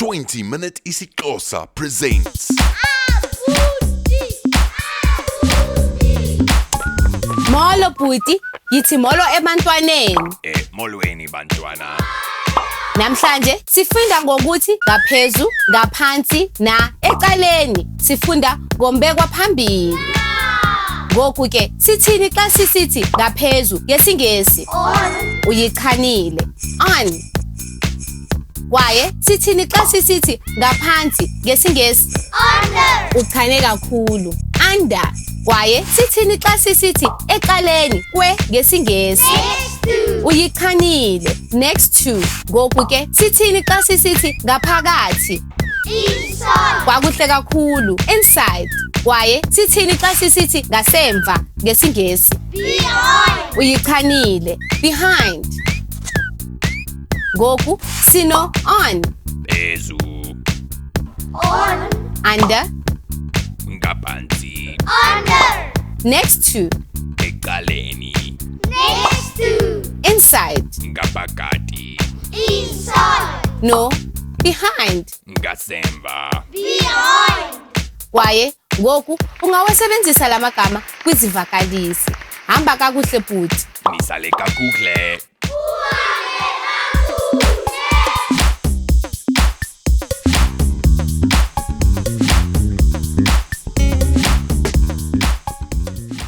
20 Minute isiXhosa presents. Molo bhuti, yithi molo ebantwaneni. Eh, molweni bantwana. Namhlanje sifunda ngokuthi ngaphezu, ngaphansi na ecaleni. Sifunda ngombekwa phambili. Ngoku ke sithini xa sisithi ngaphezu ngesiNgesi? Uyichanile. On. Kwaye sithini xa sisithi ngaphansi ngesiNgesi? Under. Uchane kakhulu. Under. Kwaye sithini xa sisithi ecaleni kwe ngesiNgesi? Next to. Uyichanile. Next to. Ngoku ke sithini xa sisithi ngaphakathi? Inside. Kwakuhle kakhulu. Inside. Kwaye sithini xa sisithi ngasemva ngesiNgesi? Behind. Uyichanile. Behind. Ngoku sino on, Phezu, On. under, ngaphansi, Under. next to, ecaleni, Next to. inside, ngaphakathi, Inside. no, behind. ngasemva. Behind. Kwaye ngoku ungawasebenzisa la magama kwizivakalisi. Hamba kakuhle bhuti. Nisale kakuhle.